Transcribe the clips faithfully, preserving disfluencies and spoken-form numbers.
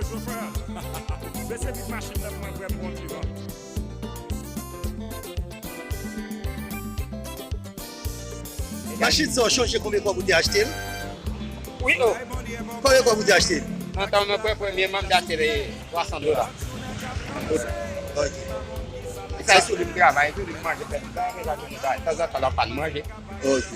Chofè, bese vit machin nan pou mwen, frè m, bon divan. Machin sa, w chonje konbyen kòb ou te achte l? Wi, o. Konbyen kòb ou te achte l? Nan tan mwen, premyèman, m te achte l twa san dola. Ok. Sa sou li m travay, sou li m manje, tanzantan l ap pa manje. Ok.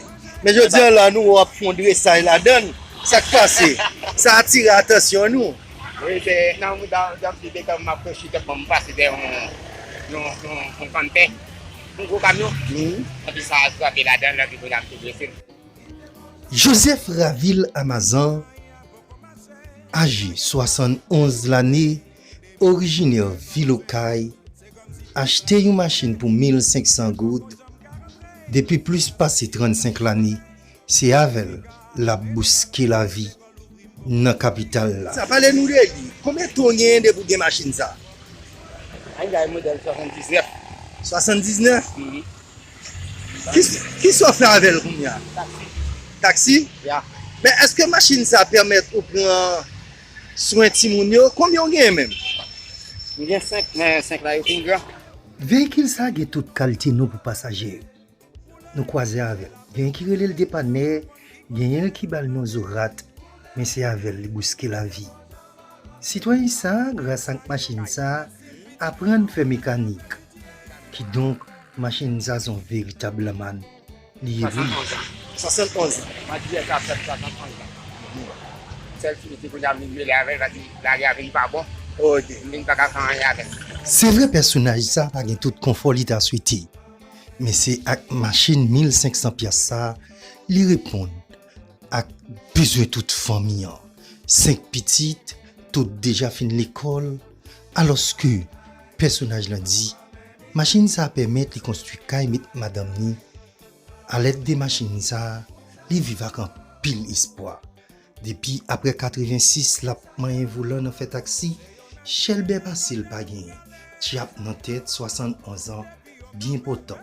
Men jodi a la, nou wè w ap fè yon dresaj ladan l. Sa k pase? Sa atire atansyon nou. Wi, se nan mouda, jan m di, detan m ap chita, bon, m pase dèyè yon, yon, yon, yon kanntè, yon gwo kamyon. Mhm. Epi sa frape ladan l, epi kounye a m te blese. Joseph Ravil Amazan, aje swasannonz lane, orijinè vil Okay, achte yon machin pou mil senk san goud. Depi plis pase trannsenk lane, se avè l l ap bouske lavi nan kapital la. Sa, pale nou de li. Konbyen tan w genyen depi w gen machin sa? Hyundai modèl swasanndiznèf. Swasanndiznèf? Mhm. Ki, kisa w fè avè l kounye a? Taksi. Taksi? Ya. Men èske machin sa pèmèt ou pran swen timoun yo? Konbyen w genyen menm? M gen senk, men senk la yo fin gran. Veyikil sa gen tout kalite non pou pasaje yo. Nou kwaze avè l. Genyen ki rele l depanè, genyen l ki ba l non zorat, men se avè l li bouske lavi. Sitwayen sa, gras ak machin sa, aprann fè mekanik. Kidonk, machin sa se yon veritab lanmann. Li evoliye. Swasannonz an. Swasannonz an. Mwen di sa fè swasannonz an. Sèl fini ki kounye a m vin mele avè l, paske lari a vin pa bon. Ok. M vin pa ka fè anyen avè l. Se vre, pèsonaj sa pa gen tout konfò li ta swete. Men se ak machin mil senk san pyas sa, li reponn ak bezwen tout fanmi an. Senk pitit, tout deja fin lekòl, alòske pèsonaj lan di, machin sa pèmèt li konstwi kay, met madanm ni. Alèd de machin sa, li viv ak anpil espwa. Depi aprè katrevensis, l ap manyen volan nan fè taksi, chèlbè pase l pa genyen. Djab nan tèt, swasannonz an, byen pòtan.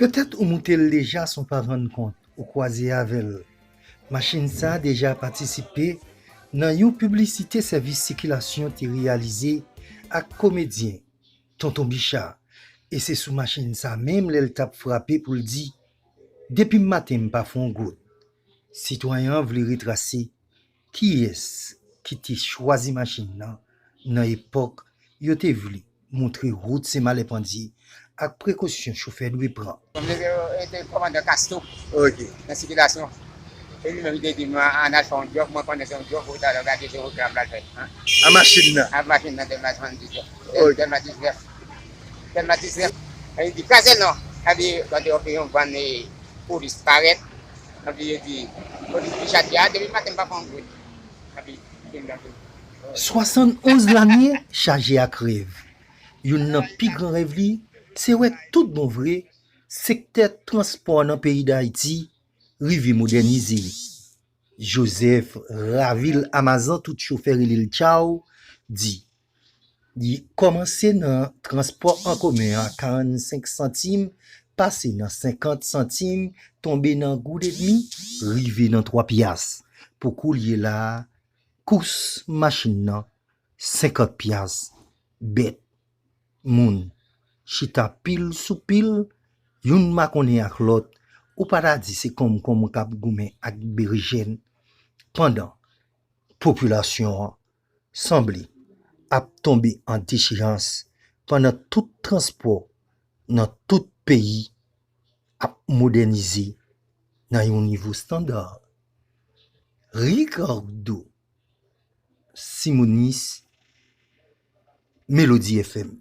Petèt ou moute l deja san w pa rann kont, ou kwaze avè l. Machin sa deja patisipe nan yon piblisite sèvis sikilasyon te reyalize ak komedyen Tonton Bicha, e se sou machin sa menm lè l t ap frape pou l di, depi maten m pa fè yon goud. Sitwayen an vle retrase kiyès ki te chwazi machin nan, nan epòk yo te vle montre wout se malè pandye ak prekosyon chofè dwe pran. Mwen se, e, te kòmandan Castro. Ok. Nan sikilasyon. E li menm li te di m, ann al fè yon djòb, mwen konnen se yon djòb, ou talè w gade se reklame l al fè. An machin nan? An machin nan, Dèlma swasanndiznèf. Ok. Dèlma diznèf. Dèlma diznèf. E li di, kraze l non. Epi, gade yon, yon bann, e, polis parèt. Epi yo di, polis ki chati a, depi maten m pa pran goud. Epi, fin nan tou. Swasannonz lane chaje ak rèv. Youn nan pi gran rèv li, se wè tout bon vre, sektè transpò nan peyi Dayiti rive modènize. Joseph Ravil Amazan, tout chofè rele l Tchaw, di, li kòmanse nan transpò an komen an karannsenk santim, pase nan senkant santim, tonbe nan goud edmi, rive nan twa pyas. Pou koulye la a, kous machin nan, senkant pyas, bèt, moun, chita pil sou pil, youn makonnen ak lòt, ou pa ta di se konmkonm k ap goumen ak berejèn, pandan popilasyon an sanble ap tonbe an dechirans, pandan tout transpò nan tout peyi ap modènize nan yon nivo estanda. Ricardo Simonis, Melody F M.